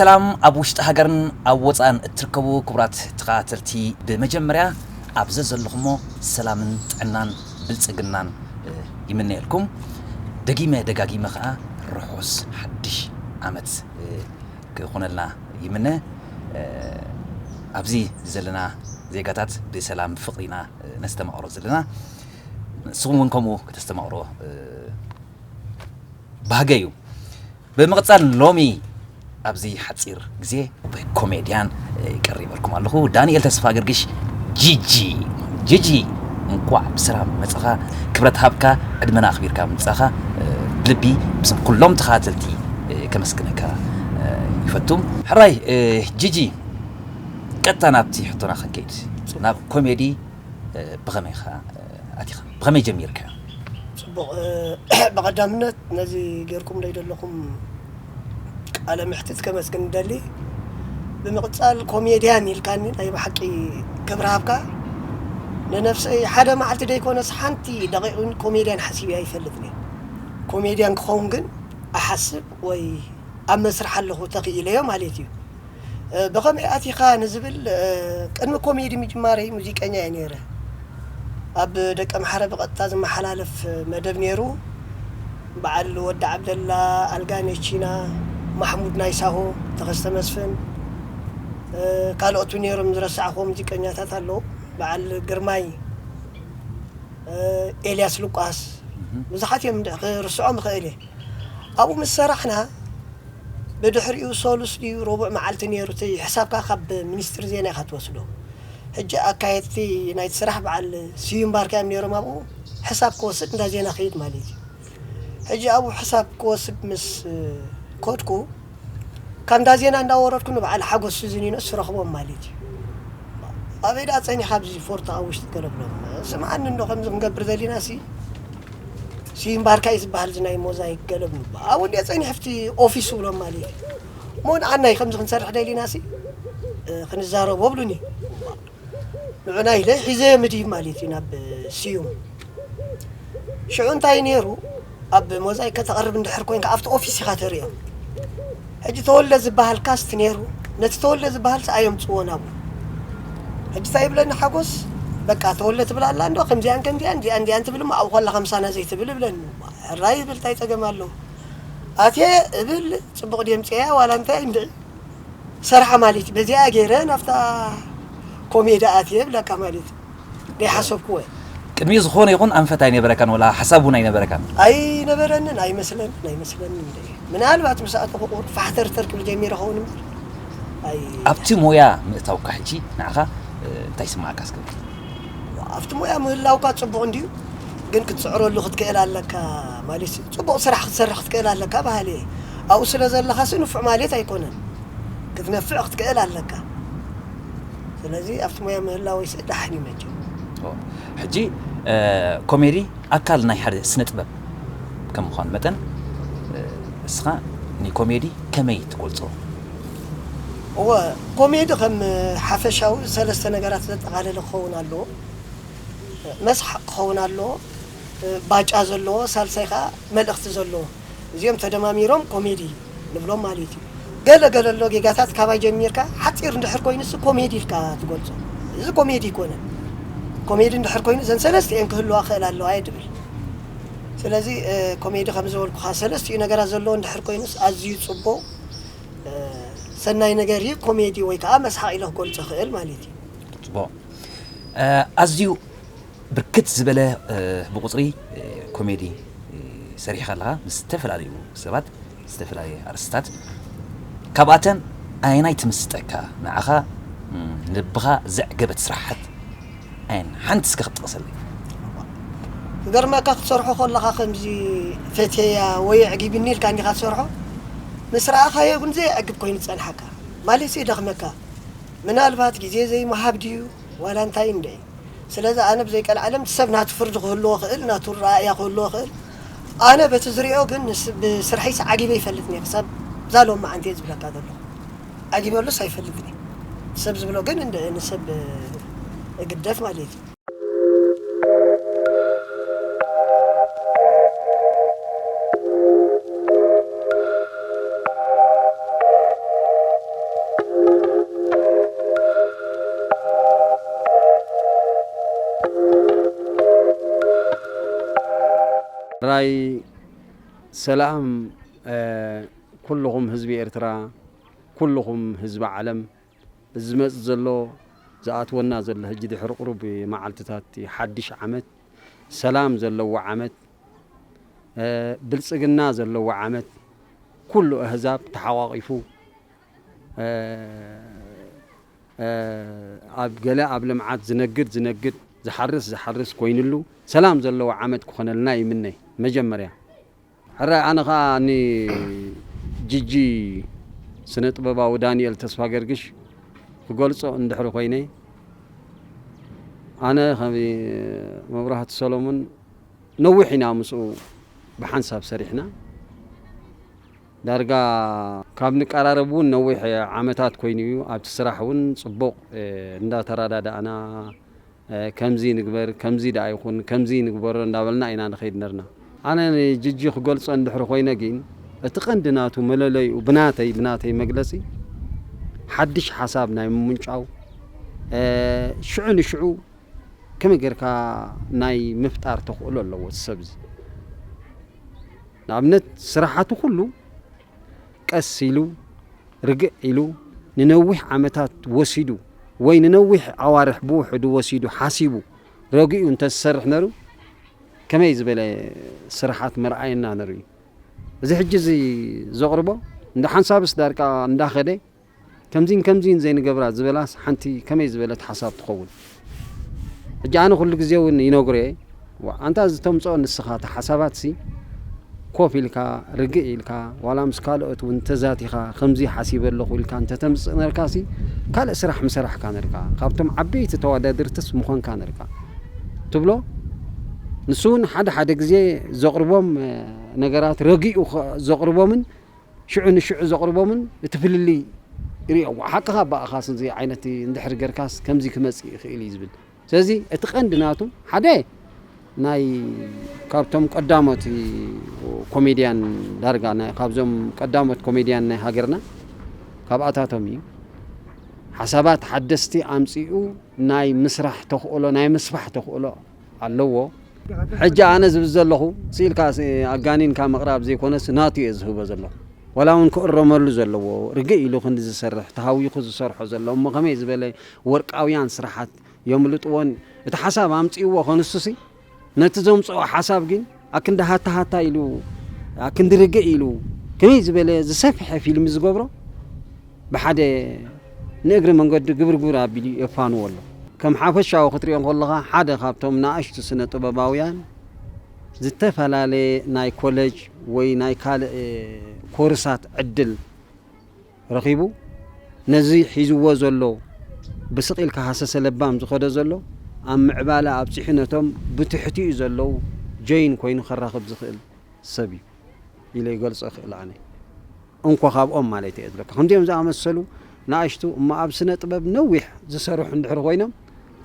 ሰላም ኣብ ውሽጢ ሃገርን ኣብ ወፃእን እትርከቡ ክቡራት ተኸታተልቲ፣ ብመጀመርያ ኣብ ዘዘለኹሞ ሰላምን ጥዕናን ብልፅግናን፣ እ፣ ይምነየልኩም። ደጊመ ደጋጊመ ኸዓ ርሑስ ሓድሽ ዓመት፣ እ፣ ክኾነልና ይምነ። እ፣ ኣብዚ ዘለና ዜጋታት ብሰላም ፍቕሪ ኢና፣ እ፣ ነስተማቕሮ ዘለና። ንስኹም እውን ከምኡ ከተስተማቕሮ፣ እ፣ ባህገ እዩ። ብምቕጻል ሎሚ ኣብዚ ሓጺር ግዜ ብኮሜድያን፣ እ፣ ቀሪበልኩም ኣለኹ። ዳንኤል ተስፋ ገርግሽ፣ ጂጂ። ጂጂ፣ እንቋዕ ብሰላም መጻኻ። ክብረት ሃብካ፣ ዕድመና ኣኽቢርካ ምጻኻ፣ እ፣ ብልቢ ብስም ኩሎም ተኸታተልቲ፣ እ፣ ከመስግነካ፣ እ፣ ይፈቱ። ሕራይ፣ እ፣ ጂጂ፣ ቀጥታ ናብቲ ሕቶና ክንከይድ። ናብ ኮሜዲ፣ እ፣ ብኸመይ ኢኻ፣ እ፣ ኣቲኻ? ብኸመይ ጀሚርካ? ጽቡቕ፣ እ፣ ብቐዳምነት ነዚ ጌርኩም ደይ ዘለኹም ቃለ መሕትት ከመስግን እደሊ። ብምቕጻል ኮሜድያን ኢልካኒ፣ ናይ ብሓቂ ክብሪ ሃብካ። ንነፍሰይ ሓደ መዓልቲ ደይኮነስ ሓንቲ ደቂቕ እውን ኮሜድያን ሓሲበ ኣይፈልጥን እየ። ኮሜድያን ክኸውን ግን እሓስብ ወይ ኣብ መስርሕ ኣለኹ ተኽኢለዮ ማለት እዩ። እ፣ ብኸመይ ኣቲኻ ንዝብል፣ እ፣ ቅድሚ ኮሜዲ ምጅማረይ ሙዚቀኛ እየ ነይረ። ኣብ ደቀምሓረ ብቐጥታ ዝመሓላለፍ መደብ ነይሩ። በዓል ወዲ ዓብደላ፣ ኣልጋነሽ ቺና፣ ማሕሙድ ናይ ሳሆ፣ ተኸስተ መስፍን፣ እ፣ ካልኦት እውን ነይሮም ዝረሳዕክዎ ሙዚቀኛታት ኣለዉ። በዓል ግርማይ፣ እ፣ ኤልያስ ሉቃስ፣ እህ። ብዙሓት እዮም፣ እንድዒ፣ ክርስዖም እኽእል እየ። ኣብኡ ምስ ሰራሕና፣ ብድሕሪኡ ሰሉስ ድዩ ረቡዕ መዓልቲ ነይሩ፣ እቲ ሕሳብካ ካብ ሚኒስትሪ ዜና ኢኻ ትወስዶ። ሕጂ ኣካየድቲ ናይቲ ስራሕ በዓል ስዩም ባርካ እዮም ነይሮም ኣብኡ። ሕሳብ ክወስድ እንዳ ዜና ከይድ ማለት እዩ። ሕጂ ኣብኡ ሕሳብ ክወስድ ምስ ከድኩ፣ ካብ እንዳ ዜና እንዳወረድኩ ንበዓል ሓጎስ ስዝኒኖስ ረኽቦም ማለት እዩ። ኣበይ ደኣ ጸኒኻ ኣብዚ ፎርቶ ኣብ ውሽጢ ገለ ብሎም። ስምዓኒ እንዶ ከምዚ ክንገብር ዘሊና ሲ፣ ስዩም ባርካ እዩ ዝበሃል እዚ ናይ ሞዛይክ ገለ ብሎ። ኣብኡ እንድየ ጸኒሐ ኣብቲ ኦፊሱ ብሎም ማለት እዩ። እሞ ንዓናይ ከምዚ ክንሰርሕ ደሊና ሲ፣ እ፣ ክንዛረቦ ብሉኒ። ንዑና ኢለ ሒዘ ምድይ ማለት እዩ ናብ ስዩም። ሽዑ እንታይ ነይሩ፣ ኣብ ሞዛይክ ከተቕርብ እንድሕር ኮይንካ ኣብቲ ኦፊስ ኢኻ ተርእዮም። ሕጂ ተወልደ ዝበሃል ካስት ነይሩ፣ ነቲ ተወልደ ዝበሃል ሰ ኣየምጽዎ ናብኡ። ሕጂ እንታይ ይብለኒ ሓጎስ፣ በቃ ተወልደ ትብል ኣላ እንዶ፣ ከምዚኣን ከምዚኣን፣ እዚኣን እዚኣን ትብል እሞ ኣብኡ ከላ ከምሳና ዘይትብል ይብለኒ። ሕራይ ይብል፣ እንታይ ጸገም ኣለዎ? ኣትየ እብል፣ ጽቡቕ ድምጺ እያ፣ ዋላ እንታይ እንድዒ። ሰርሓ ማለት እዩ። በዚኣ ገይረ ናብታ ኮሜዲ ኣትየ ብለካ ማለት እዩ። ዘይሓሰብክዎ እዩ። ቅድሚኡ ዝኾነ ይኹን ኣንፈት ኣይነበረካን፣ ወላ ሓሳብ እውን ኣይነበረካን? ኣይነበረንን፣ ኣይመስለንን፣ ኣይመስለንን እንደ። ምናልባት ምስ ኣተኹ ቁሩብ ፋሕተርተር ክብል ጀሚረ ኸውን እምበር። ኣይ ኣብቲ ሞያ ምእታውካ ሕጂ ንዓኻ፣ እ፣ እንታይ ይስምዓካ እስከ? ኣብቲ ሞያ ምህላውካ ጽቡቕ እንድዩ፣ ግን ክትጽዕረሉ ክትክእል ኣለካ ማለት እዩ። ጽቡቕ ስራሕ ክትሰርሕ ክትክእል ኣለካ በሃሊ እየ። ኣብኡ ስለ ዘለኻሲ ንፉዕ ማለት ኣይኮነን። ክትነፍዕ ክትክእል ኣለካ። ስለዚ ኣብቲ ሞያ ምህላወይሲ ዳሕን እዩ መቸም። ኦ፣ ሕጂ፣ እ፣ ኮሜዲ ኣካል ናይ ሓደ ስነ ጥበብ ከም ምዃኑ መጠን፣ እ፣ እስኻ ንኮሜዲ ከመይ ትገልጾ? እወ፣ ኮሜዲ ከም ሓፈሻዊ ሰለስተ ነገራት ዘጠቓለለ ክኸውን ኣለዎ። መስሓቕ ክኸውን ኣለዎ፣ ባጫ ዘለዎ፣ ሳልሳይ ኸዓ መልእኽቲ ዘለዎ። እዚኦም ተደማሚሮም ኮሜዲ ንብሎም ማለት እዩ። ገለ ገለ ኣሎ ጌጋታት ካባይ ጀሚርካ ሓፂር እንድሕር ኮይኑስ ኮሜዲ ኢልካ ትገልጾ። እዚ ኮሜዲ ኣይኮነን። ኮሜዲ እንድሕር ኮይኑ እዘን ሰለስቲኤን ክህልዋ ክእል ኣለዋ እየ ድብል። ስለዚ፣ እ፣ ኮሜዲ ከም ዝበልኩኻ ሰለስቲኡ ነገራት ዘለዎ እንድሕር ኮይኑስ ኣዝዩ ጽቡቕ፣ እ፣ ሰናይ ነገር እዩ። ኮሜዲ ወይ ከዓ መስሓቕ ኢለ ክገልጾ ክእል ማለት እዩ። ጽቡቕ። እ፣ ኣዝዩ ብርክት ዝበለ፣ እ፣ ብቁጽሪ፣ እ፣ ኮሜዲ፣ እ፣ ሰሪሕካ ኣለኻ ምስ ዝተፈላለዩ ሰባት፣ ዝተፈላለየ ኣርእስትታት። ካብኣተን ኣየናይ ትምስጠካ? ንዓኻ፣ እም፣ ልብኻ ዘዕገበት ስራሓት ኣየን ሓንቲ እስከ ክትጠቕሰለይ? ክገርመካ ክትሰርሖ ከለኻ ከምዚ ፈትየያ ወይ ኣዕጊብኒ ኢልካ እንዲኻ ትሰርሖ፣ ምስ ረኣኻዮ ግን ዘየዕግብ ኮይኑ ዝጸንሓካ። ማለት የደኽመካ። ምናልባት ግዜ ዘይምሃብ ድዩ ዋላ እንታይ እንድዒ። ስለዚ ኣነ ብዘይ ቀልዓለም ሰብ ናቱ ፍርዲ ክህልዎ ክእል፣ ናቱ ረኣእያ ክህልዎ ክእል። ኣነ በቲ ዝሪኦ ግን ንስ-፣ ብስርሐይስ ዓጊበ ይፈልጥን እየ። ክሳብ እዛ ሎማዓንቲ እየ ዝብለካ ዘለኹ። ዓጊበሉስ ኣይፈልጥን እየ። ሰብ ዝብሎ ግን እንደ-፣ ንሰብ እግደፍ ማለት እዩ። ኣይ ሰላም ኩልኹም ህዝቢ ኤርትራ፣ ኩልኹም ህዝቢ ዓለም፣ እዚ ዝመጽእ ዘሎ ዝኣትወና ዘሎ ሕጂ ድሕሪ ቁሩብ መዓልትታት ሓድሽ ዓመት፣ ሰላም ዘለዎ ዓመት፣ ብልጽግና ዘለዎ ዓመት፣ ኩሉ ኣህዛብ ተሓቋቒፉ ኣብ ገለ ኣብ ልምዓት ዝነግድ ዝነግድ ዝሓርስ ዝሓርስ ኮይንሉ ሰላም ዘለዎ ዓመት ክኾነልና ይምነ። መጀመርያ ሕራይ ኣነ ኸኣ ንጂጂ ስነ ጥበባዊ ዳንኤል ተስፋ ገርግሽ ክገልጾ እንድሕሪ ኮይነ፣ ኣነ ከም መብራህቲ ሰሎሞን ነዊሕ ኢና ምስኡ ብሓንሳብ ሰሪሕና። ዳርጋ ካብ ንቀራረብ እውን ነዊሕ ዓመታት ኮይኑ እዩ። ኣብቲ ስራሕ እውን ጽቡቕ እንዳተረዳዳእና ከምዚ ንግበር፣ ከምዚ ደኣ ይኹን፣ ከምዚ ንግበሮ እንዳበልና ኢና ንኸይድ ነርና። ኣነ ንጅጂ ክገልጾ እንድሕሪ ኮይነ ግን እቲ ቀንዲ ናቱ መለለይኡ ብናተይ ብናተይ መግለጺ ሓድሽ ሓሳብ ናይ ምምንጫው ሽዑ ንሽዑ ከመይ ጌርካ ናይ ምፍጣር ተኽእሎ ኣለዎ እቲ ሰብ እዚ። ንኣብነት ስራሓቱ ኩሉ ቀስ ኢሉ ርግእ ኢሉ ንነዊሕ ዓመታት ወሲዱ ወይ ንነዊሕ ኣዋርሕ ብውሕዱ ወሲዱ ሓሲቡ ረጊኡ እንተዝሰርሕ ነሩ ከመይ ዝበለ ስራሓት መርኣየና ነሩ እዩ። እዚ ሕጂ እዚ ዘቕርቦ እንደ ሓንሳብስ ዳርቃ እንዳኸደ ከምዚን ከምዚን ዘይንገብራ ዝበላስ ሓንቲ ከመይ ዝበለት ሓሳብ ትኸውን? ሕጂ ኣነ ኩሉ ግዜ እውን ይነግሮ እየ፣ ኣንታ ዝተምፅኦ ንስኻ እቲ ሓሳባት ሲ ኮፍ ኢልካ ርግእ ኢልካ ዋላ ምስ ካልኦት እውን ተዛቲኻ ከምዚ ሓሲበ ኣለኹ ኢልካ እንተተምፅእ ነርካ ሲ ካልእ ስራሕ ምሰራሕካ ነርካ፣ ካብቶም ዓበይቲ ተወዳደርትስ ምኾንካ ነርካ ትብሎ። ንሱ እውን ሓደ ሓደ ግዜ ዘቕርቦም ነገራት ረጊኡ ዘቕርቦምን ሽዑ ንሽዑ ዘቕርቦምን እቲ ፍልልይ ይርእዮ። ሓቅኻ በኣኻስ እዚ ዓይነት እንድሕር ገርካስ ከምዚ ክመፅእ ይኽእል እዩ ዝብል። ስለዚ እቲ ቀንዲ ናቱ ሓደ ናይ ካብቶም ቀዳሞት ኮሜድያን ዳርጋ ናይ ካብዞም ቀዳሞት ኮሜድያን ናይ ሃገርና ካብኣታቶም እዩ። ሓሳባት ሓደስቲ ኣምፂኡ ናይ ምስራሕ ተኽእሎ ናይ ምስፋሕ ተኽእሎ ኣለዎ። ሕጂ ኣነ ዝብል ዘለኹ ስኢልካ ኣጋኒንካ ምቕራብ ዘይኮነስ ናቱ እየ ዝህቦ ዘለኹ። ዋላ እውን ክእረመሉ ዘለዎ ርግእ ኢሉ ክንዲ ዝሰርሕ ተሃዊኹ ዝሰርሖ ዘሎ እሞ ከመይ ዝበለ ወርቃውያን ስራሓት የምልጥዎን እቲ ሓሳብ ኣምፅእዎ ከንሱሲ ነቲ ዘምፅኦ ሓሳብ ግን ኣክንዲ ሃታ ሃታ ኢሉ ኣክንዲ ርግእ ኢሉ ከመይ ዝበለ ዝሰፍሐ ፊልም ዝገብሮ ብሓደ ንእግሪ መንገዲ ግብርግብር ኣቢሉ የፋንዎ ኣሎ። ከም ሓፈሻዊ ክትሪኦ ከለኻ ሓደ ካብቶም ንኣሽቱ ስነ ጥበባውያን ዝተፈላለየ ናይ ኮለጅ ወይ ናይ ካልእ ኮርሳት ዕድል ረኺቡ ነዚ ሒዝዎ ዘሎ ብስቕ ኢልካ ሃሰሰ ለባም ዝኸዶ ዘሎ ኣብ ምዕባለ ኣብፂሑ ነቶም ብትሕቲኡ ዘለዉ ጆይን ኮይኑ ከራኽብ ዝኽእል ሰብ እዩ ኢለ ይገልጾ እኽእል ኣነ። እንኮ ካብኦም ማለት እየ ዝብለካ። ከምዚኦም ዝኣመሰሉ ንኣሽቱ እሞ ኣብ ስነ ጥበብ ነዊሕ ዝሰርሑ እንድሕር ኮይኖም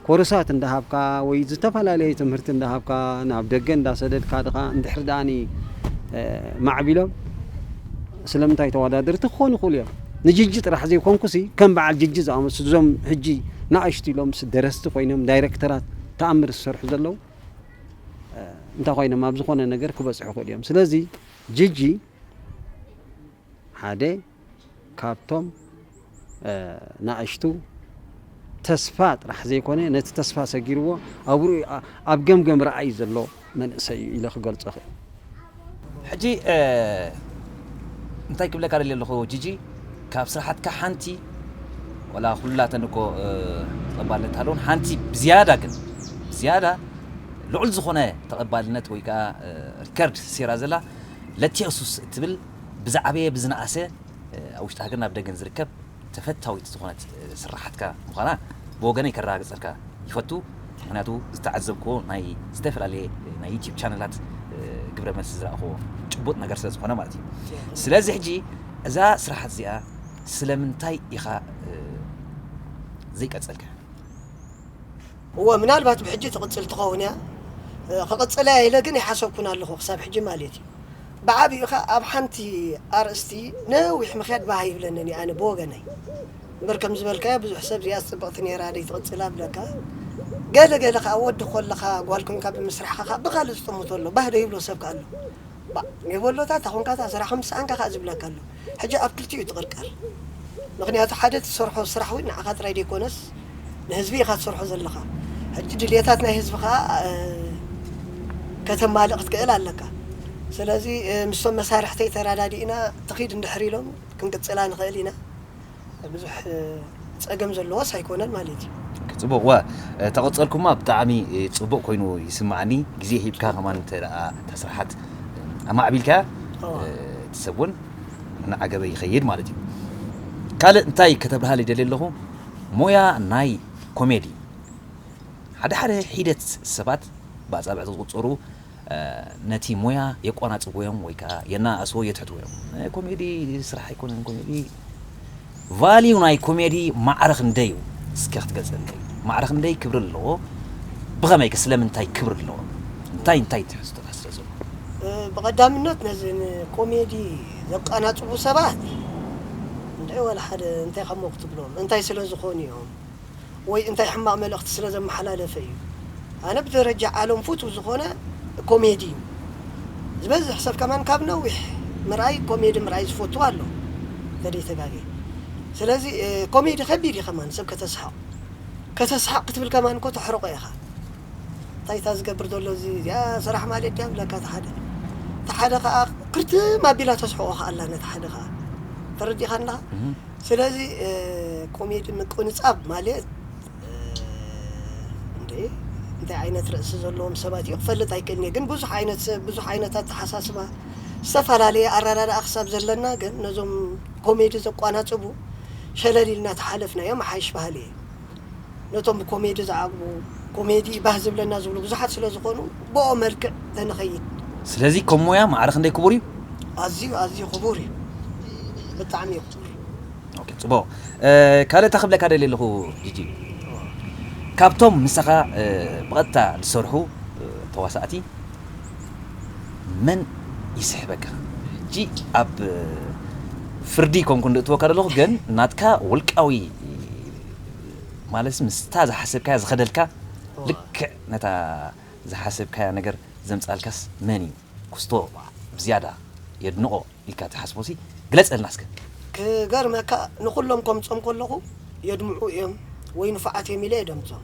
ኮርሳት እንዳሃብካ ወይ ዝተፈላለየ ትምህርቲ እንዳሃብካ ናብ ደገ እንዳሰደድካ ድኻ እንድሕር ደኣኒ ማዕቢሎም ስለምንታይ ተወዳደርቲ ክኾኑ ይኽእሉ እዮም። ንጅጂ ጥራሕ ዘይኮንኩሲ ከም በዓል ጅጂ ዝኣመሰሉ እዞም ሕጂ ንኣሽቱ ኢሎም ደረስቲ ኮይኖም ዳይሬክተራት ተኣምር ዝሰርሑ ዘለዉ እንታይ ኮይኖም ኣብ ዝኾነ ነገር ክበፅሑ ይኽእሉ እዮም። ስለዚ ጅጂ ሓደ ካብቶም ንኣሽቱ ተስፋ ጥራሕ ዘይኮነ ነቲ ተስፋ ሰጊርዎ ኣብ ርኡ ኣብ ገምገም ረኣይ ዘሎ መንእሰይ እዩ ኢለ ክገልጾ እኽእል። ሕጂ እንታይ ክብለካ ደልየ ኣለኹ ጂጂ፣ ካብ ስራሓትካ ሓንቲ ወላ ኩላተን እኮ ተቐባልነት ኣለውን፣ ሓንቲ ብዝያዳ ግን ብዝያዳ ልዑል ዝኾነ ተቐባልነት ወይ ከዓ ሪከርድ ሴራ ዘላ ለቴሱስ እትብል ብዝዓበየ ብዝነኣሰ ኣብ ውሽጢ ሃገር ናብ ደገን ዝርከብ ተፈታዊት ዝኾነት ስራሓትካ ምዃና ብወገነይ ከረጋግፀልካ ይፈቱ። ምክንያቱ ዝተዓዘብክዎ ናይ ዝተፈላለየ ናይ ዩቲብ ቻነላት ግብረ መልሲ ዝረእኽዎ ጭቡጥ ነገር ስለ ዝኾነ ማለት እዩ። ስለዚ ሕጂ እዛ ስራሓት እዚኣ ስለምንታይ ኢኻ ዘይቀፀልካ? እወ ምናልባት ብሕጂ ትቕፅል ትኸውን እያ። ክቕፅል እያ ኢለ ግን ይሓሰብኩን ኣለኹ ክሳብ ሕጂ ማለት እዩ። ብዓብዩኻ ኣብ ሓንቲ ኣርእስቲ ነዊሕ ምኽያድ ባህ ይብለንን እዩ ኣነ ብወገነይ። እምበር ከም ዝበልካዮ ብዙሕ ሰብ እዚኣ ፅብቕቲ ነይራ ደይ ትቕፅል ኣብለካ። ገለ ገለ ከዓ ወዲ ኮለኻ ጓል ኮንካ ብምስራሕኻ ከዓ ብኻልእ ዝጥምቶ ኣሎ። ባህ ዘይብሎ ሰብ ከዓ ኣሎ። ባ፣ ኔቦሎታት ኣኾንካ እታ ስራሕ ከም ዝሰኣንካ ከዓ ዝብለካ ኣሎ። ሕጂ ኣብ ክልቲኡ ትቕርቀር። ምኽንያቱ ሓደ ትሰርሖ ስራሕ እውን ንዓኻ ጥራይ ዘይኮነስ ንህዝቢ ኢኻ ትሰርሖ ዘለኻ። ሕጂ ድልየታት ናይ ህዝቢ ከዓ፣ እ፣ ከተማልእ ክትክእል ኣለካ። ስለዚ፣ እ፣ ምስቶም መሳርሕተይ ተረዳዲእና ትኺድ እንድሕር ኢሎም ክንቅጽላ ንኽእል ኢና። ብዙሕ፣ እ፣ ጸገም ዘለዎስ ኣይኮነን ማለት እዩ። ጽቡቕ። ወ፣ እ፣ ተቐጸልኩማ ብጣዕሚ፣ እ፣ ጽቡቕ ኮይኑ ይስምዓኒ። ግዜ ሂብካ ከማን እንተ ደኣ እታ ስራሓት፣ እ፣ ኣማዕቢልካ፣ እዋ። እ፣ እቲ ሰብ እውን እናዓገበ ይኸይድ ማለት እዩ። ካልእ እንታይ ከተብርሃለይ ይደሊ ኣለኹ? ሞያ ናይ ኮሜዲ። ሓደ ሓደ ሒደት ሰባት ብኣጻብዕ ዝቑጸሩ፣ እ፣ ነቲ ሞያ የቋናጽብዎ እዮም ወይ ከኣ የነኣእስዎ፣ የትሕትዎ እዮም። እ፣ ኮሜዲ ስራሕ ኣይኮነን፣ ኮሜዲ ቫልዩ ናይ ኮሜዲ ማዕረ ክንደይ እዩ? እስከ ክትገልጸለይ። ማዕረ ክንደይ ክብሪ ኣለዎ? ብኸመይ ከ ስለምንታይ ክብሪ ኣለዎ? እንታይ እንታይ ትሕዝቶታት ስለ ዘለዎ? እ፣ ብቐዳምነት ነዚ ንኮሜዲ ዘቃናጽቡ ሰባት እንታይ ዋላ ሓደ እንታይ ከሞ ክትብሎም፣ እንታይ ስለ ዝኾኑ እዮም? ወይ እንታይ ሕማቕ መልእኽቲ ስለ ዘመሓላለፈ እዩ? ኣነ ብደረጃ ዓለም ፍቱው ዝኾነ ኮሜዲ እዩ። ዝበዝሕ ሰብ ከማን ካብ ነዊሕ ምርኣይ ኮሜዲ ምርኣይ ዝፈቱ ኣሎ፣ እንተደይተጋግየ። ስለዚ፣ እ፣ ኮሜዲ ከቢድ እዩ ከማን ሰብ ከተስሕቕ። ከተስሕቕ ክትብል ከማን እኮ ተሕርቆ ኢኻ። እንታይ እታ ዝገብር ዘሎ እዚ፣ እዚኣ ስራሕ ማለት ድያ ብለካ እቲ ሓደ። እቲ ሓደ ከኣ ክርትም ኣቢላ ተስሕቆ ከኣ ኣላ ነቲ ሓደ ከኣ። ተረዲእካ ኣለኻ? እህ። ስለዚ፣ እ፣ ኮሜዲ ምቁንጻብ ማለት፣ እ፣ እንዴ፣ እንታይ ዓይነት ርእሲ ዘለዎም ሰባት እዩ ክፈልጥ ኣይክእልን እየ። ግን ብዙሕ ዓይነት ሰብ፣ ብዙሕ ዓይነት ኣተሓሳስባ፣ ዝተፈላለየ ኣረዳድኣ ክሳብ ዘለና፣ ግን ነዞም ኮሜዲ ዘቋናጽቡ ሸለል ኢልና ተሓለፍናዮም፣ ሓይሽ ባህሊ እየ። ነቶም ብኮሜዲ ዝዓግቡ፣ ኮሜዲ ባህ ዝብለና ዝብሉ ብዙሓት ስለ ዝኾኑ፣ ብኦ መልክዕ ተንኸይድ። ስለዚ ከም ሞያ ማዕረ ክንደይ ክቡር እዩ? ኣዝዩ፣ ኣዝዩ ክቡር እዩ። ብጣዕሚ እዩ ክቡር። ኦኬ፣ ጽቡቕ። እ፣ ካልእ እንታይ ክብለካ ደልየ ኣለኹ፣ ጂጂ? ካብቶም ምሳኻ፣ እ፣ ብቐጥታ ዝሰርሑ፣ እ፣ ተዋሳእቲ መን ይስሕበካ? ሕጂ ኣብ፣ እ፣ ፍርዲ ኮንኩ ንእትወካ ዘለኹ፣ ግን ናትካ ውልቃዊ፣ ማለት ምስታ ዝሓሰብካያ ዝኸደልካ፣ እዋ። ልክዕ ነታ ዝሓሰብካያ ነገር ዘምጻልካስ መን እዩ? ክስቶ ብዝያዳ የድንቖ ኢልካ ትሓስቦሲ ግለጸልና እስከ። ክገርመካ፣ ንኹሎም ከምጾም ከለኹ የድምዑ እዮም ወይ ንፉዓት እዮም ኢለ እየ ደምጾም።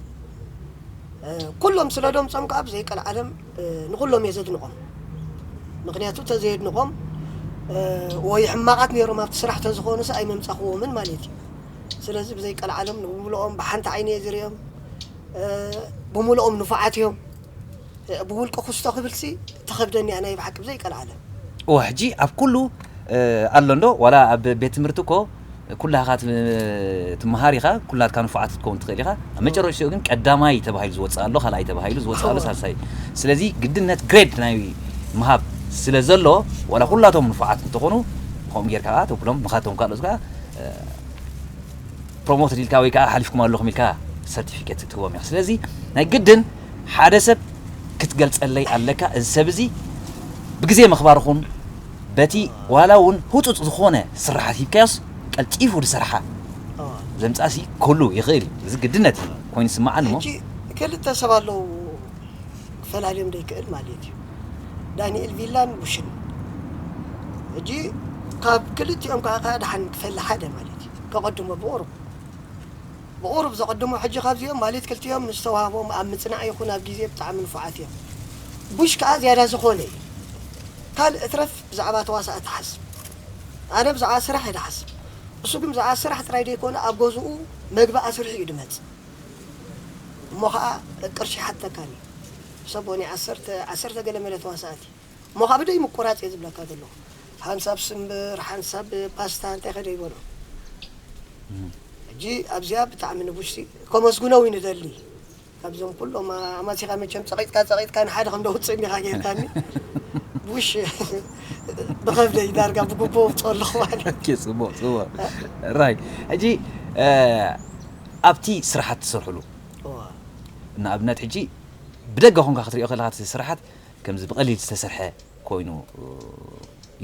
እ፣ ኩሎም ስለ ደምጾም ከኣ ብዘይቀልዓለም፣ እ፣ ንኹሎም እየ ዘድንቖም። ምኽንያቱ ተዘየድንቖም፣ እ፣ ወይ ሕማቓት ነይሮም ኣብቲ ስራሕ ተዝኾኑስ ኣይመምጻኽዎምን ማለት እዩ። ስለዚ ብዘይቀልዓለም ንብምልኦም ብሓንቲ ዓይነ እየ ዝርእዮም። እ፣ ብምልኦም ንፉዓት እዮም። እ፣ ብውልቂ ክስቶ ክብልሲ ተኸብደኒ እያ ናይ ብሓቂ ብዘይቀልዓለም። እዋ፣ ሕጂ ኣብ ኩሉ፣ እ፣ ኣሎ እንዶ፣ ዋላ ኣብ ቤት ትምህርቲ እኮ ኩላኻ ት-፣ ትመሃር ኢኻ፣ ኩላትካ ንፉዓት ክትከውን ትኽእል ኢኻ። ኣብ መጨረሽትኡ ግን ቀዳማይ ተባሂሉ ዝወጽእ ኣሎ፣ ካልኣይ ተባሂሉ ዝወጽእ ኣሎ፣ እዋ። ሳልሳይ። ስለዚ ግድነት ግሬድ ናይ ምሃብ ስለ ዘሎ፣ ዋላ ኩላቶም ንፉዓት እንተኾኑ፣ ከምኡ ጌርካ ከኣ ተብሎም፣ ንኻቶም ካልኦት ከኣ፣ እ፣ ፕሮሞት ኢልካ ወይ ከኣ ሓሊፍኩም ኣለኹም ኢልካ ሰርቲፊኬት ትህቦም ኢኻ። ስለዚ ናይ ግድን ሓደ ሰብ ክትገልጸለይ ኣለካ፣ እዚ ሰብ እዚ ብግዜ ምኽባርኹም በቲ ዋላ እውን ህጹጽ ዝኾነ ስራሓት ሂብካዮስ ቀልጢፉ ዝሰርሓ እዋ። ዘምጻእሲ ክህሉ ይኽእል እዩ። እዚ ግድነት እዩ ኮይኑ ዝስምዓኒ እሞ። ሕጂ ክልተ ሰብ ኣለዉ ክፈላልዮም ዘይክእል ማለት እዩ። ዳንኤል ቪላን ቡሽን። ሕጂ ካብ ክልቲኦም ከኣ ከኣ ደሓን ክፈሊ ሓደ ማለት እዩ። ከቐድሞ ብቑሩብ። ብቑሩብ ዘቐድሞ ሕጂ ካብዚኦም ማለት ክልቲኦም ንዝተዋህቦም ኣብ ምጽናዕ ይኹን ኣብ ግዜ ብጣዕሚ ንፉዓት እዮም። ቡሽ ከኣ ዝያዳ ዝኾነ እዩ። ካልእ እትረፍ ብዛዕባ ተዋሳእቲ ሓስብ። ኣነ ብዛዕባ ስራሕ እየ ዝሓስብ። እሱ ግን ብዛዕባ ስራሕ ጥራይ ዘይኮነ ኣብ ገዝኡ መግቢ ኣስርሑ እዩ ዝመጽእ። እሞ ኸዓ ቅርሺ ሓተካኒ። ሰቦኒ ዓሰርተ፣ ዓሰርተ ገለ መለ ተዋሳእቲ። እሞ ኸዓ ብደይ ምቁራጽ እየ ዝብለካ ዘለኹ። ሓንሳብ ስምብር፣ ሓንሳብ ፓስታ እንታይ ከደ ይበልዑ። እም። ሕጂ ኣብዚኣ ብጣዕሚ ንቡሽቲ ከመስግኖ እውን ይደሊ። ካብዞም ኩሎም ኣማሲኻ መቸም ጸቒጥካ ጸቒጥካ ንሓደ ከም ደውጽእ እንዲኻ ጌርካኒ። ቡሽ ብኸብደይ ዳርጋ ብጉቦ ውጽኦ ኣለኹ ማለት። ኦኬ፣ ጽቡቕ፣ ጽቡቕ። ራይ። ሕጂ፣ እ፣ ኣብቲ ስራሓት ትሰርሕሉ፣ እዋ። ንኣብነት ሕጂ ብደገ ኾንካ ክትሪኦ ከለኻ እቲ ስራሓት ከምዚ ብቐሊል ዝተሰርሐ ኮይኑ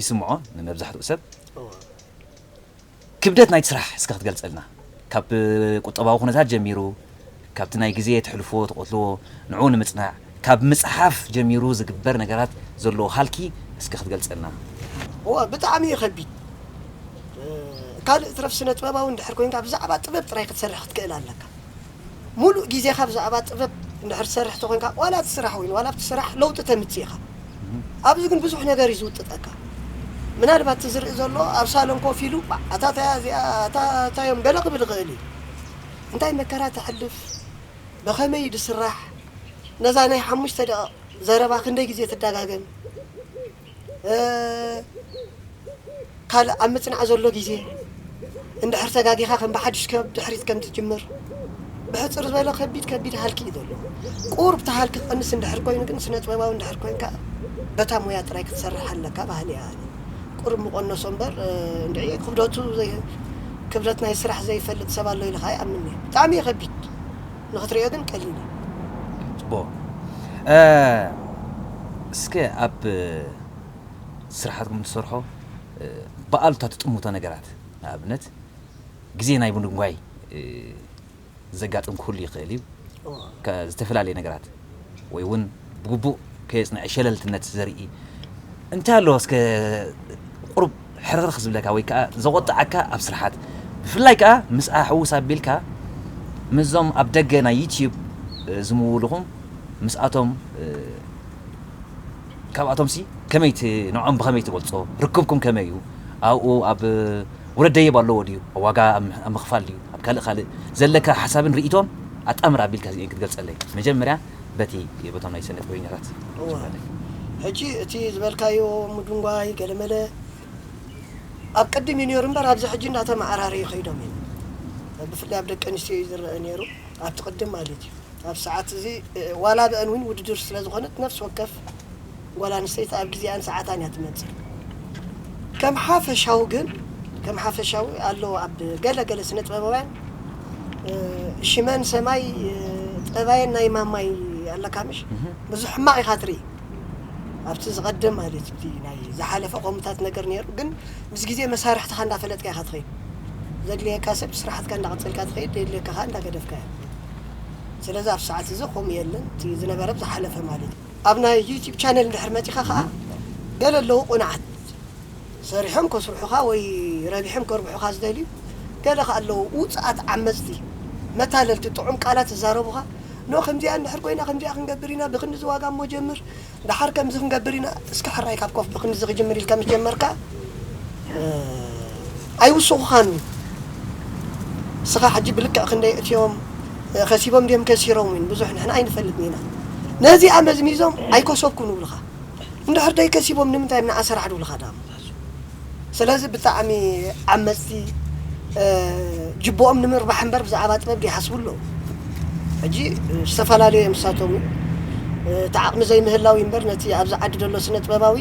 ይስምዖ ንመብዛሕትኡ ሰብ። እዋ። ክብደት ናይቲ ስራሕ እስከ ክትገልጸልና፣ ካብ ቁጠባዊ ኩነታት ጀሚሩ ካብቲ ናይ ግዜ ትሕልፎ ትቐትልዎ ንዕኡ ንምጽናዕ ካብ ምጽሓፍ ጀሚሩ ዝግበር ነገራት ዘለዎ ሃልኪ እስከ ክትገልጸልና። እዋ ብጣዕሚ እዩ ከቢድ። ካልእ ትረፍ ስነ ጥበባዊ እንድሕር ኮይንካ ብዛዕባ ጥበብ ጥራይ ክትሰርሕ ክትክእል ኣለካ። ሙሉእ ግዜኻ ብዛዕባ ጥበብ እንድሕር ትሰርሕ ተኾይንካ ዋላ እቲ ስራሕ እውን ዋላ ኣብቲ ስራሕ ለውጢ ተምጽእ ኢኻ። ኣብዚ ግን ብዙሕ ነገር እዩ ዝውጥጠካ። ምናልባት እቲ ዝርኢ ዘሎ ኣብ ሳሎን ኮፍ ኢሉ ኣታ ታያ እዚኣ ኣታ ታዮም ገለ ክብል ይኽእል እዩ። እንታይ መከራ ተሕልፍ፣ ብኸመይ ድስራሕ፣ ነዛ ናይ ሓሙሽተ ደቂቕ ዘረባ ክንደይ ግዜ ትደጋገም፣ ካልእ ኣብ ምጽናዕ ዘሎ ግዜ እንድሕር ተጋጊኻ ከም ብሓድሽ ካብ ድሕሪት ከም ትጅምር ብሕጽር ዝበለ ከቢድ ከቢድ ሃልኪ እዩ ዘሎ። ቁሩብ እቲ ሃልኪ ክቐንስ እንድሕር ኮይኑ ግን ስነ ጥበባዊ እንድሕር ኮይንካ በታ ሞያ ጥራይ ክትሰርሕ ኣለካ ባህሊ እያ። ቁሩብ ምቐነሶ እምበር እንድዒ ክብደቱ ክብደት ናይ ስራሕ ዘይፈልጥ ሰብ ኣሎ ኢልካ ይኣምን እየ። ብጣዕሚ እዩ ከቢድ። ንኽትሪኦ ግን ቀሊል እዩ። ጽቡቕ። እስከ ኣብ ስራሓትኩም ትሰርሖ ብኣሉታ ትጥምቶ ነገራት ንኣብነት ግዜ ናይ ምድንጓይ ዘጋጥም ክህሉ ይኽእል እዩ። ዝተፈላለየ ነገራት ወይ እውን ብግቡእ ከየጽንዐ ሸለልትነት ዘርኢ እንታይ ኣሎ እስከ ቁሩብ ሕርርኽ ዝብለካ ወይ ከዓ ዘቆጥዓካ ኣብ ስርሓት ብፍላይ ከዓ ምስ ኣሕውስ ኣቢልካ ምስዞም ኣብ ደገ ናይ ዩትዩብ ዝምውልኹም ምስኣቶም ካብኣቶም ሲ ከመይ ንዖም ብኸመይ ትገልጾ ርክብኩም ከመይ እዩ ኣብኡ ኣብ ውረድ ደየብ ኣለዎ ድዩ ኣብ ዋጋ ኣብ ምኽፋል ድዩ ኣብ ካልእ ካልእ ዘለካ ሓሳብን ርእይቶን ኣጣምር ኣቢልካ እዚአን ክትገልጸለይ መጀመርያ በቲ በቶም ናይ ሰነ ጥበበኛታት ሕጂ እቲ ዝበልካዮ ምድንጓይ ገለመለ ኣብ ቅድም እዩ ነይሩ እምበር ኣብዚ ሕጂ እንዳተመዓራረዩ ከይዶም እዩ። ብፍላይ ኣብ ደቂ ኣንስትዮ እዩ ዝረአ ነይሩ ኣብቲ ቅድም ማለት እዩ። ኣብ ሰዓት እዚ ዋላ ብአን እውን ውድድር ስለ ዝኾነት ነፍሲ ወከፍ ጓል ኣንስተይቲ ኣብ ግዜኣን ሰዓታን እያ ትመፅእ። ከም ሓፈሻዊ ግን ከም ሓፈሻዊ ኣሎ ኣብ ገለ ገለ ስነ ጥበባውያን ሽመን ሰማይ ጠባየን ናይ ማማይ ኣለካ ምሽ ብዙሕ ሕማቕ ኢኻ ትርኢ። ኣብቲ ዝቐደም ማለት እቲ ናይ ዝሓለፈ ከምኡታት ነገር ነይሩ ግን ምስ ግዜ መሳርሕትኻ እንዳፈለጥካ ኢኻ ትኸይድ። ዘድልየካ ሰብ ስራሕትካ እንዳቐጸልካ ትኸይድ፣ ዘድልየካ ከዓ እንዳገደፍካ እያ። ስለዚ ኣብ ሰዓት እዚ ከምኡ የለን፣ እቲ ዝነበረ ዝሓለፈ ማለት እዩ። ኣብ ናይ ዩቲዩብ ቻነል እንድሕር መጺኻ ከዓ ገለ ኣለዉ ቁንዓት ሰሪሖም ከስርሑኻ ወይ ረቢሖም ከርብሑኻ ዝደልዩ፣ ገለ ከዓ ኣለዉ ውፅኣት ዓመፅቲ መታለልቲ ጥዑም ቃላት ዝዛረቡኻ ኖ ከምዚኣ እንድሕር ኮይና ከምዚኣ ክንገብር ኢና ብክንድዚ ዋጋ እሞ ጀምር ደሓር ከምዚ ክንገብር ኢና እስኪ ሕራይ ካብ ኮፍ ብክንድዚ ክጅምር ኢልካ ምስ ጀመርካ ኣይውስኹኻን እዩ። እስኻ ሕጂ ብልክዕ ክንደይ እትዮም ከሲቦም ድዮም ከሲሮም እውን ብዙሕ ንሕና ኣይንፈልጥን ኢና። ነዚኣ መዝሚዞም ኣይከሰብኩን ይብሉኻ። እንድሕር ደይከሲቦም ንምንታይ እዮም ንዓ ሰራሕ ድብሉኻ ደኣ? ስለዚ ብጣዕሚ ዓመፅቲ ጅብኦም ንምርባሕ እምበር ብዛዕባ ጥበብ ዘይሓስቡ ኣለዉ። ሕጂ ዝተፈላለዩ እዮም ንሳቶም እውን እቲ ዓቕሚ ዘይምህላው እዩ እምበር ነቲ ኣብዚ ዓዲ ዘሎ ስነ ጥበባዊ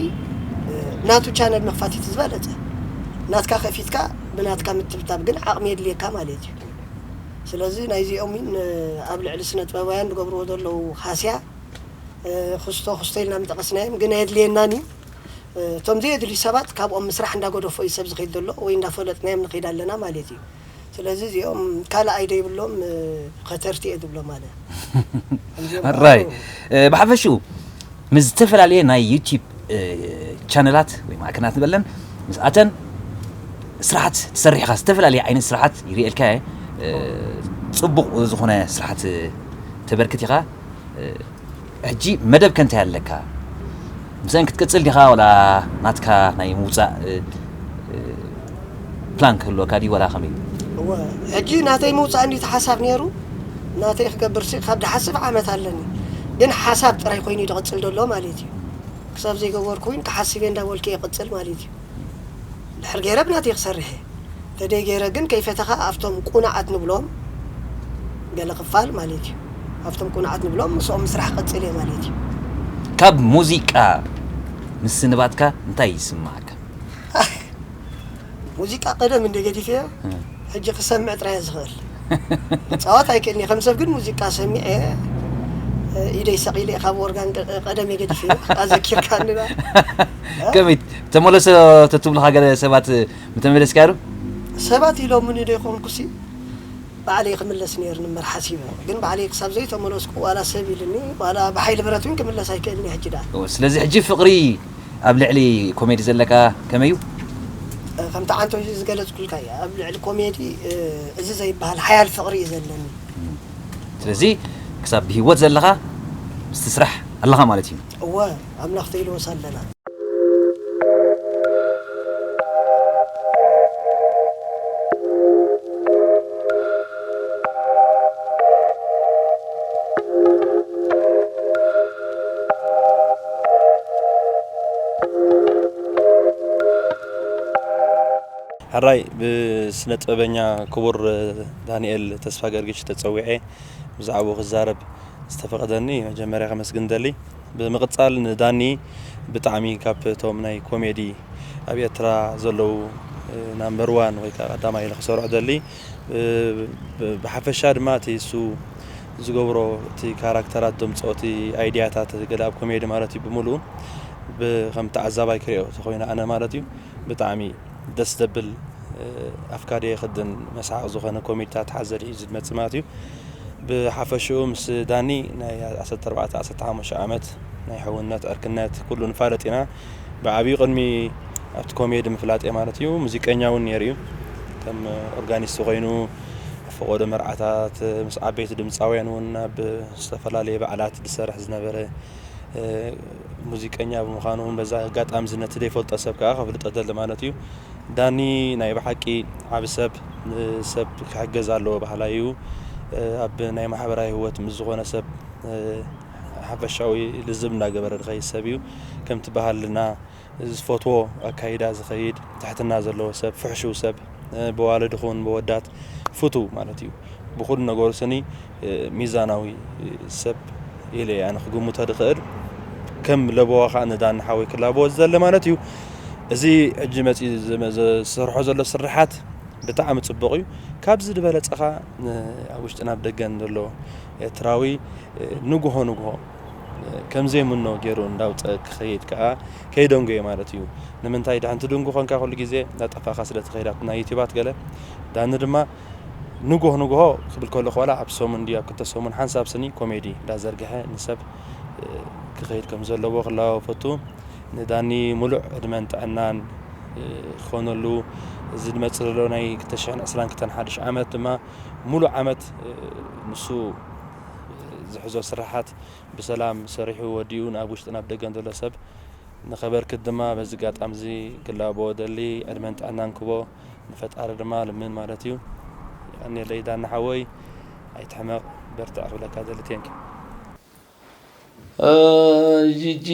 ናቱ ቻነል ምኽፋት እቲ ዝበለፀ ናትካ ከፊትካ ብናትካ ምትብታብ ግን ዓቕሚ የድልየካ ማለት እዩ። ስለዚ ናይዚኦም እውን ኣብ ልዕሊ ስነ ጥበባውያን ዝገብርዎ ዘለዉ ሃስያ ክስቶ ክስቶ ኢልና ምጠቐስናዮም ግን ኣየድልየናን እዩ። እቶም ዘየድልዩ ሰባት ካብኦም ምስራሕ እንዳገደፎ እዩ ሰብ ዝኸይድ ዘሎ ወይ እንዳፈለጥናዮም ንኸይድ ኣለና ማለት እዩ። ስለዚ እዚኦም ካልኣይ ዶ ይብሎም ኸተርቲ እየ ዝብሎ ማለት ራይ ብሓፈሽኡ ምስ ዝተፈላለየ ናይ ዩቲብ ቻነላት ወይ ማዕከናት ንበለን ምስኣተን ስራሓት ትሰርሕ ኢኻ ዝተፈላለየ ዓይነት ስራሓት ይርእየልካ እየ ጽቡቕ ዝኾነ ስራሓት ተበርክት ኢኻ ሕጂ መደብ ከ እንታይ ኣለካ? ምስአን ክትቅጽል ዲኻ ወላ ናትካ ናይ ምውጻእ ፕላን ክህልወካ ድዩ ወላ ከመይ? እወ ሕጂ ናተይ ምውጻእ እንዲ ተሓሳብ ነይሩ ናተይ ክገብር ሲ ካብ ድሓስብ ዓመት ኣለኒ ግን ሓሳብ ጥራይ ኮይኑ ድቕጽል ደሎ ማለት እዩ ክሳብ ዘይገበርኩ እውን ክሓስብ እየ እንዳበልኩ እየ ቅጽል ማለት እዩ ድሕር ገይረ ብናተይ ክሰርሕ እየ ተደይ ገይረ ግን ከይፈተኻ ኣብቶም ቁኑዓት ንብሎም ገለ ክፋል ማለት እዩ ኣብቶም ቁኑዓት ንብሎም ምስኦም ምስራሕ ቀፅል እየ ማለት እዩ ካብ ሙዚቃ ምስንባትካ እንታይ ይስማዓካ ሙዚቃ ቀደም እንደ ገዲፈዮ ሕጂ ክሰምዕ ጥራይ ዝኽእል ፃወት ኣይክእልኒ ከም ሰብ ግን ሙዚቃ ሰሚዐ ኢደይ ሰቒለ ካብ ኦርጋን ቀደም የገዲፈዮ ኣዘኪርካኒ ከመይ ተመለሰ ተትብልካ ገለ ሰባት ምተመለስካ ዶ ሰባት ኢሎምኒ ዶ ይኾንኩሲ ባዕለይ ክምለስ ነይርኒ እምበር ሓሲበ፣ ግን ባዕለይ ክሳብ ዘይተመለስኩ ዋላ ሰብ ኢልኒ ዋላ ብሓይሊ ብረት እውን ክምለስ ኣይክእልን እየ። ሕጂ ደኣ እወ፣ ስለዚ ሕጂ ፍቕሪ ኣብ ልዕሊ ኮሜዲ ዘለካ ከመይ እዩ? ከምቲ ዓንቶ ዝገለጽኩልካ እየ። ኣብ ልዕሊ ኮሜዲ እዚ ዘይበሃል ሓያል ፍቕሪ እዩ ዘለኒ። ስለዚ ክሳብ ብህይወት ዘለኻ ምስቲ ስራሕ ኣለኻ ማለት እዩ። እወ፣ ኣምላኽ ተይልወስ ኣለና። ሕራይ ብስነ ጥበበኛ ክቡር ዳንኤል ተስፋ ገርግሽ ተጸዊዐ ብዛዕባኡ ክዛረብ ዝተፈቐደኒ መጀመርያ ከመስግን ደሊ። ብምቕጻል ንዳኒ ብጣዕሚ ካብ እቶም ናይ ኮሜዲ ኣብ ኤርትራ ዘለዉ ናምበር ዋን ወይ ከዓ ቀዳማይ ኢለ ክሰርዖ ደሊ። ብሓፈሻ ድማ እቲ እሱ ዝገብሮ እቲ ካራክተራት ዘምፅኦ እቲ ኣይድያታት ገለ ኣብ ኮሜዲ ማለት እዩ ብምሉኡ ከም ተዓዛባይ ክሪኦ ተኮይነ ኣነ ማለት እዩ ብጣዕሚ ደስ ዘብል ኣፍካሪ የኽድን መስሓቕ ዝኾነ ኮሜዲታት ሓዘል እዩ ዝመፅእ ማለት እዩ። ብሓፈሽኡ ምስ ዳኒ ናይ ዓሰርተ ኣርባዕተ ዓሰርተ ሓሙሽተ ዓመት ናይ ሕውነት ዕርክነት ኩሉ ንፋለጥ ኢና። ብዓብዩ ቅድሚ ኣብቲ ኮሜዲ ምፍላጥ እየ ማለት እዩ። ሙዚቀኛ እውን ነይሩ እዩ። ከም ኦርጋኒስት ኮይኑ ፈቆዶ መርዓታት ምስ ዓበይቲ ድምፃውያን እውን ኣብ ዝተፈላለየ በዓላት ዝሰርሕ ዝነበረ ሙዚቀኛ ብምዃኑ እውን በዛ ኣጋጣሚ እዚ ነቲ ዘይፈልጦ ሰብ ከዓ ከፍልጦ ደሊ ማለት እዩ። ዳኒ ናይ ብሓቂ ዓቢ ሰብ፣ ንሰብ ክሕገዝ ኣለዎ ባህላይ እዩ። ኣብ ናይ ማሕበራዊ ህይወት ምስ ዝኾነ ሰብ ሓፈሻዊ ልዝብ እንዳገበረ ዝኸይድ ሰብ እዩ። ከምቲ ባህልና ዝፈትዎ ኣካይዳ ዝኸይድ ትሕትና ዘለዎ ሰብ፣ ፍሕሽው ሰብ፣ ብዋልድ ኹን ብወዳት ፍቱው ማለት እዩ። ብኹሉ ነገሩ ስኒ ሚዛናዊ ሰብ ኢለ እየ ኣነ ክግምቶ ድኽእል። ከም ለበዋ ከዓ ንዳኒ ሓወይ ክላበዎ ዝደሊ ማለት እዩ። እዚ ሕጂ መፂኡ ዝመ- ዝሰርሖ ዘሎ ስርሓት ብጣዕሚ ፅቡቕ እዩ። ካብዚ ዝበለፀ ከዓ ን- ኣብ ውሽጥን ኣብ ደገን ዘሎ ኤርትራዊ ንግሆ ንግሆ ከም ዘይምኖ ገይሩ እንዳውፀ ክኸይድ ከዓ ከይደንጎየ ማለት እዩ። ንምንታይ ድሕንቲ ድንጉ ኮንካ ኩሉ ግዜ እንዳጠፋኻ ስለ ትኸይድ ኣብቲ ናይ ዩቲባት ገለ ዳኒ ድማ ንግሆ ንግሆ ክብል ከለኹ ዋላ ኣብ ሰሙን ድዩ ኣብ ክልተ ሰሙን ሓንሳብ ስኒ ኮሜዲ እንዳዘርግሐ ንሰብ ክኸይድ ከም ዘለዎ ክላበዎ ፈቱ። ንዳኒ ሙሉእ ዕድመን ጥዕናን ክኾነሉ እዚ ዝመፅእ ዘሎ ናይ ክልተ ሽሕን ዕስራን ክልተን ሓድሽ ዓመት ድማ ሙሉእ ዓመት ንሱ ዝሕዞ ስራሓት ብሰላም ሰሪሑ ወዲኡ ናብ ውሽጥን ኣብ ደገን ዘሎ ሰብ ንኸበርክት ድማ በዚ ኣጋጣሚ እዚ ክላበዎ ደሊ ዕድመን ጥዕናን ክቦ ንፈጣሪ ድማ ልምን ማለት እዩ። የቐንየለይ ዳኒ ሓወይ ኣይትሕመቕ በርትዕ ክብለካ ደሊ። ቴንክ ጂጂ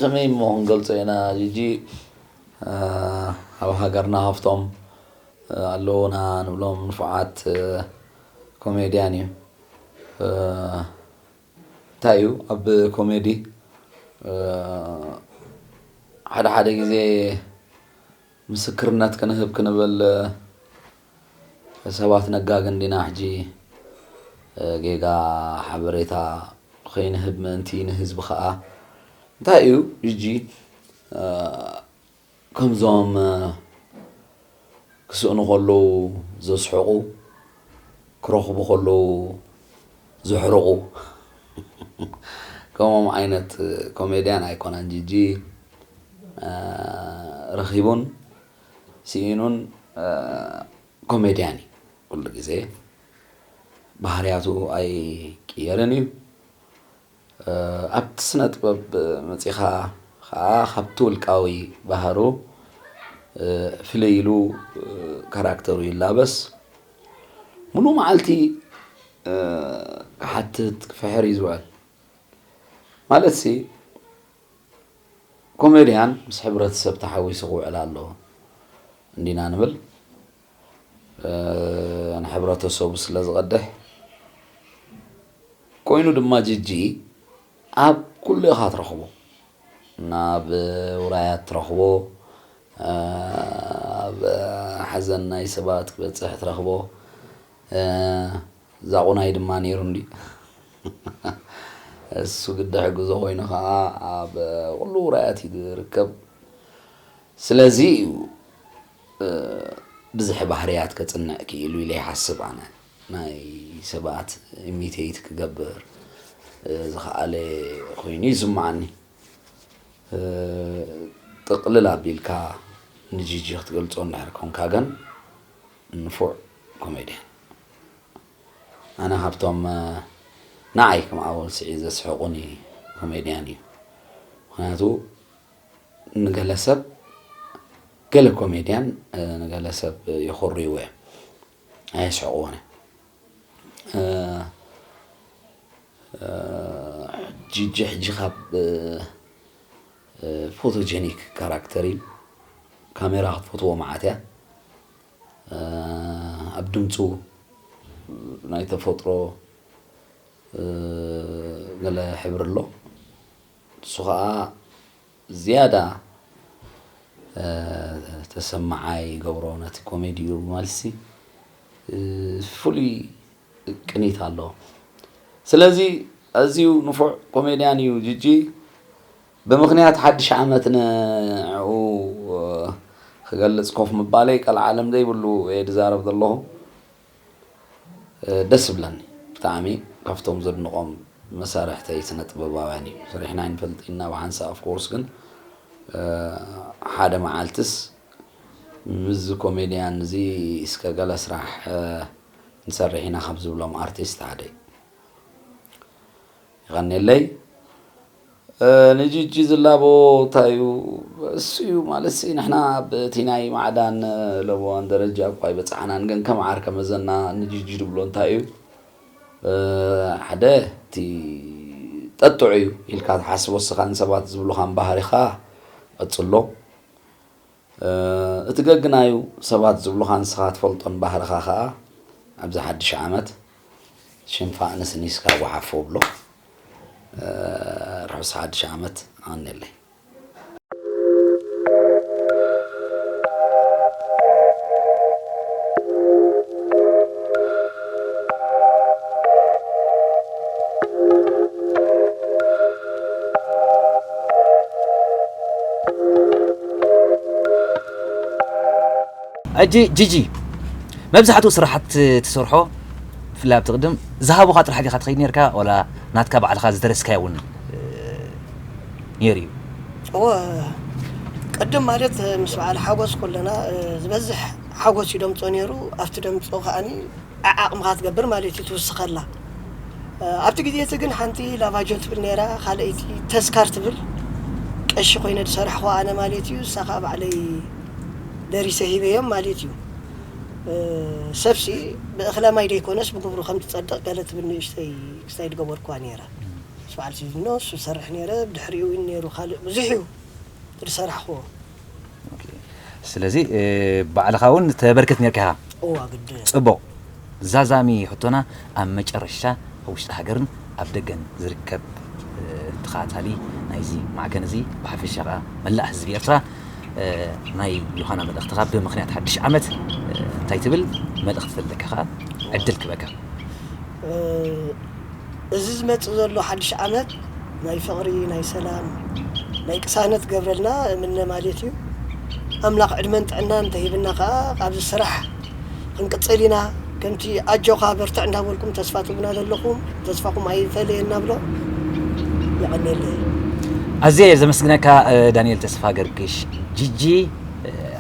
ከመይ እሞ ክንገልጾ ኢና ጂጂ ኣብ ሃገርና ካብቶም ኣለዉና ንብሎም ንፉዓት ኮሜድያን እዩ። እንታይ እዩ ኣብ ኮሜዲ ሓደ ሓደ ግዜ ምስክርነት ክንህብ ክንብል ሰባት ነጋግን ዲና ሕጂ ጌጋ ሓበሬታ ከይንህብ ምእንቲ ንህዝቢ ከዓ እንታይ እዩ ሕጂ ከምዞም ክስእኑ ከለዉ ዘስሕቑ ክረኽቡ ከለዉ ዘሕርቑ ከምኦም ዓይነት ኮሜድያን ኣይኮነን ጂጂ ረኺቡን ስኢኑን ኮሜድያን እዩ ኩሉ ግዜ ባህርያቱ ኣይቅየርን እዩ ኣብቲ ስነ ጥበብ መፂኻ ከዓ ካብቲ ውልቃዊ ባህሩ ፍልይ ኢሉ ካራክተሩ ይላበስ ሙሉእ መዓልቲ ክሓትት ክፍሕር እዩ ዝውዕል ማለት ሲ ኮሜድያን ምስ ሕብረተሰብ ተሓዊሱ ክውዕል ኣለዎ እንዲና ንብል ንሕብረተሰቡ ስለ ዝቐድሕ ኮይኑ ድማ ጂጂ ኣብ ኩሉ ኢኻ ትረኽቦ ናብ ውራያት ትረኽቦ ኣብ ሓዘን ናይ ሰባት ክበፅሕ ትረኽቦ ዛቑናይ ድማ ነይሩ እንዲ እሱ ግዲ ሕግዞ ኮይኑ ከዓ ኣብ ኩሉ ውራያት እዩ ዝርከብ ስለዚ እዩ ብዝሒ ባህርያት ከፅንዕ ክኢሉ ኢለ ይሓስብ ኣነ ናይ ሰባት ኢሚቴት ክገብር ዝኸኣለ ኮይኑ ይስምዓኒ። ጥቕልል ኣቢልካ ንጂጂ ክትገልጾ እንድሕር ኮንካ ግን ንፉዕ ኮሜድያን። ኣነ ካብቶም ንዓይ ከም ኣወል ስዒድ ዘስሕቑኒ ኮሜድያን እዩ። ምክንያቱ ንገለ ሰብ ገለ ኮሜድያን ንገለ ሰብ የኾርይዎ እዮም፣ ኣየስሕቕዎን እዮም። ጂጂ ሕጂ ካብ ፎቶጀኒክ ካራክተር እዩ። ካሜራ ክትፈትዎ መዓት እያ። ኣብ ድምፁ ናይ ተፈጥሮ ገለ ሕብሪ ኣሎ። እሱ ከዓ ዝያዳ ተሰማዓይ ይገብሮ ነቲ ኮሜዲኡ። ብመልሲ ፍሉይ ቅኒት ኣለዎ። ስለዚ ኣዝዩ ንፉዕ ኮሜድያን እዩ ጂጂ። ብምኽንያት ሓድሽ ዓመት ንዕኡ ክገልጽ ኮፍ ምባለይ ቀልዓለም ዘይብሉ እየ ዝዛረብ ዘለኹ። ደስ ይብለኒ ብጣዕሚ፣ ካብቶም ዘድንቖም መሳርሕተይ ስነ ጥበባውያን እዩ። ሰሪሕና ኣይንፈልጥ ኢና ብሓንሳእ፣ of course፣ ግን ሓደ መዓልትስ ምስዚ ኮሜድያን እዚ እስከ ገለ ስራሕ ንሰርሕ ኢና ካብ ዝብሎም ኣርቲስት ሓደ እዩ። ይቐንየለይ። ንጂጂ ዝላቦ እንታይ እዩ? እሱ እዩ ማለት ሲ፣ ንሕና ብቲ ናይ ማዕዳን ለበዋን ደረጃ እኳ ኣይበጻሕናን፣ ግን ከም ዓርከ መዘና ንጂጂ ድብሎ እንታይ እዩ? ሓደ እቲ ጠጥዑ እዩ ኢልካ ትሓስቦ እስኻ፣ ንሰባት ዝብሉኻን ባህሪኻ ቀጽሎ። እቲ ገግናዩ ሰባት ዝብሉኻ ንስኻ ትፈልጦን ባህርኻ ኸኣ ኣብዚ ሓድሽ ዓመት ሽንፋ ነስኒስካ ጓሓፎ ብሎ። ርሑስ ሓድሽ ዓመት ኣነለይ። ሕጂ ጂጂ፣ መብዛሕትኡ ስራሓት ትሰርሖ ብፍላይ ኣብቲ ቅድም ዝሃቡኻ ጥራሕ ዲኻ ትኸይድ ነርካ፣ ወላ ናትካ ባዕልኻ ዝደረስካዮ እውን ነይሩ እዩ? እወ፣ ቅድም ማለት ምስ በዓል ሓጎስ ኩለና ዝበዝሕ ሓጎስ እዩ ደምፆ ነይሩ። ኣብቲ ደምፆ ከዓኒ ዓዓቕምኻ ትገብር ማለት እዩ ትውስኸላ። ኣብቲ ግዜ እቲ ግን ሓንቲ ላቫጆ ትብል ነይራ፣ ካልኣይቲ ተስካር ትብል ቀሺ ኮይነ ዝሰራሕኹዋ ኣነ ማለት እዩ። እሳ ከዓ ባዕለይ ደሪሰ ሂበዮም ማለት እዩ። ሰብሲ ብእኽለ ማይ ደይኮነስ ብግብሩ ከም ትጸድቕ ገለ ትብል ንእሽተይ ክስታይ ዝገበርኩዋ ነይራ። ምስ በዓል ሲዝኖ እሱ ሰርሕ ነይረ፣ ብድሕሪኡ እውን ነይሩ ካልእ ብዙሕ እዩ ዝሰራሕኹዎ። ስለዚ ባዕልኻ እውን ተበርክት ነርካ ኢኻ። እዋ ግድ ጽቡቕ። ዛዛሚ ሕቶና ኣብ መጨረሻ ኣብ ውሽጢ ሃገርን ኣብ ደገን ዝርከብ ተኸታታሊ ናይዚ ማዕከን እዚ ብሓፈሻ ከኣ መላእ ህዝቢ ኤርትራ ናይ ዮሃና መልእኽትኻ ብምኽንያት ሓድሽ ዓመት እንታይ ትብል መልእኽቲ ዘለካ ከኣ ዕድል ክበካ። እዚ ዝመጽእ ዘሎ ሓድሽ ዓመት ናይ ፍቕሪ፣ ናይ ሰላም፣ ናይ ቅሳነት ገብረልና እምነ ማለት እዩ። ኣምላኽ ዕድመን ጥዕናን እንተሂብና ከኣ ኣብዚ ስራሕ ክንቅጽል ኢና። ከምቲ ኣጆኻ በርትዕ እንዳበልኩም ተስፋ ትህቡና ዘለኹም ተስፋኹም ኣይፈለየና ብሎ። የቐንየለይ። ኣዝየ እየ ዘመስግነካ ዳንኤል ተስፋ ገርግሽ ጂጂ።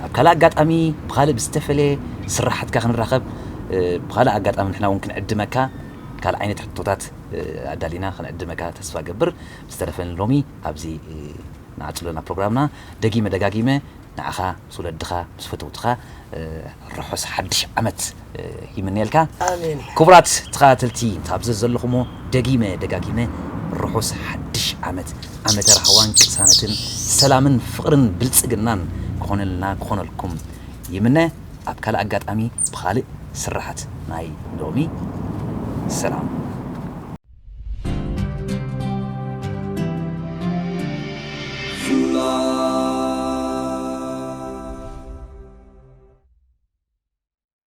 ኣብ ካልእ ኣጋጣሚ ብኻልእ ብዝተፈለየ ስራሓትካ ክንራኸብ ብኻልእ ኣጋጣሚ ንሕና እውን ክንዕድመካ ካልእ ዓይነት ሕቶታት ኣዳሊና ክንዕድመካ ተስፋ ገብር። ብዝተረፈ ንሎሚ ኣብዚ ንዓጽሎ ና ፕሮግራምና። ደጊመ ደጋጊመ ንዓኻ ምስ ወለድኻ ምስ ፈተውትኻ ርሑስ ሓድሽ ዓመት ይምነየልካ። ኣሜን። ክቡራት ተኸታተልቲ፣ ኣብዚ ዘለኹሞ ደጊመ ደጋጊመ ርሑስ ሓድሽ ዓመት፣ ዓመተ ራህዋን ቅሳነትን ሰላምን ፍቕርን ብልጽግናን ክኾነልና ክኾነልኩም ይምነ። ኣብ ካልእ ኣጋጣሚ ብኻልእ ስራሓት ናይ ሎሚ ሰላም።